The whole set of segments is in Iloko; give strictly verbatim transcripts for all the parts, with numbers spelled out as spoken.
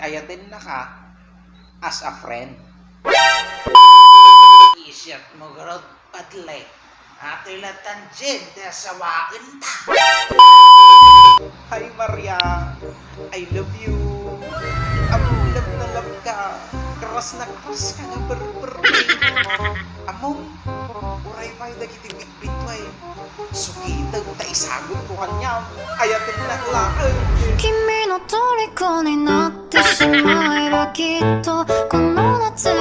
Ayatennaka as a friend. Isyat mo garud, Padle. Atoy latan dyan, ti asawaenta. Hi, Maria. I love you. Ammom, love na love ka. Crush na crush ka nga berber. Ammom, uray pay dagiti bitbitway. Sukitek ta isagutko kaniam. Ayatennak laeng. 君の虜になってしまえばきっとこの夏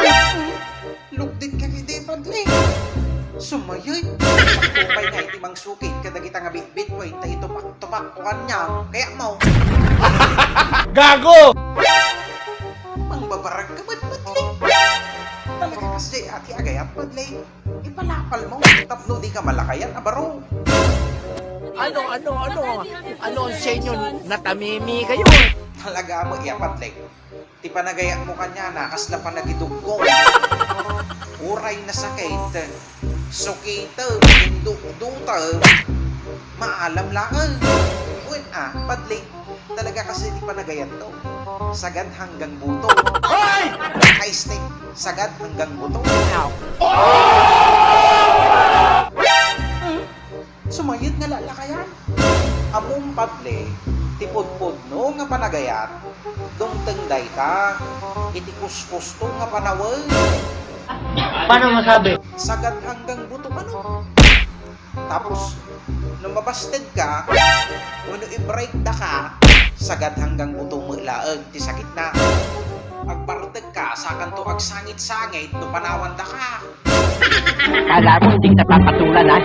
Lugdit ka kadi, Padle. Sumayay. Sakto pay nga iti mangsukit kadagita nga bitbitway ta itupak-tupak ko kaniam. Kayatmo. Gago! Mangbabarag ka met, Padle. Talaga kasdiay a ti agayat, Padle. Ipalapalmo tapno dika malakayan a baro. Ano, ano, ano? Ano ang sa inyo? Natamimi kayo? Talaga mo iya, Padle. Ti panagayatmo kaniana, kasla panagiduggo. Uray nasakit, sukitek, indukdutek, maalam laeng. Wen a, Padle, talaga kasi ti panagayatto. Sagad hanggang buto. Hoy! Ay, stick, sagad hanggang buto. Sumayat nga lalakayan. Ammom, Padle, ti pudpudno nga panagayat, dumteng dayta iti kuskusto nga panawen. Paano masabi? Sagad hanggang buto kano. Tapos, no mabasted ka, wenno i-break da ka, sagad hanggang buto met laeng ti sakitna. Agbartek ka, sakanto agsangit-sangit no panawan da ka. Kala mo hindi kita papatulan, ha?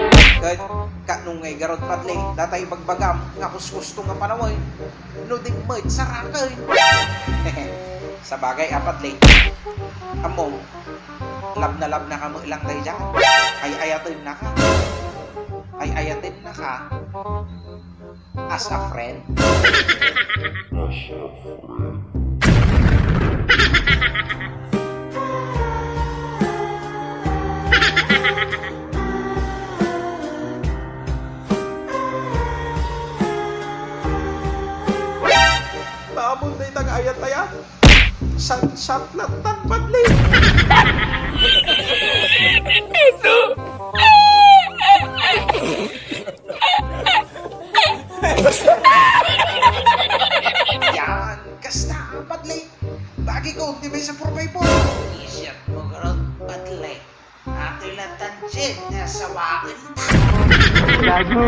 Ket, kaano ngay garud, Padle, data ibagbagam nga kuskusto nga panawen, no di met saraken. Sabagay a, Padle. Ammom, labnalabna ka met lang daydiay. Ay-ayatennaka. Ay-ayatennaka. As a friend. Maamon dayta nga ayat-ayat. Satsat lattan, Padle. Yan, kasta, Padle. Bagay ko, di ba sa four by four? Isyat mo garud, Padle. Atoy latan dyan, nasawaen ta. Gago.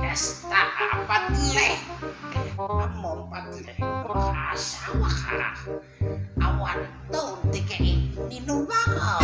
Kasta, Padle. Ammom, Padle. Makaasawa ka. Awan to, di ka ininumako.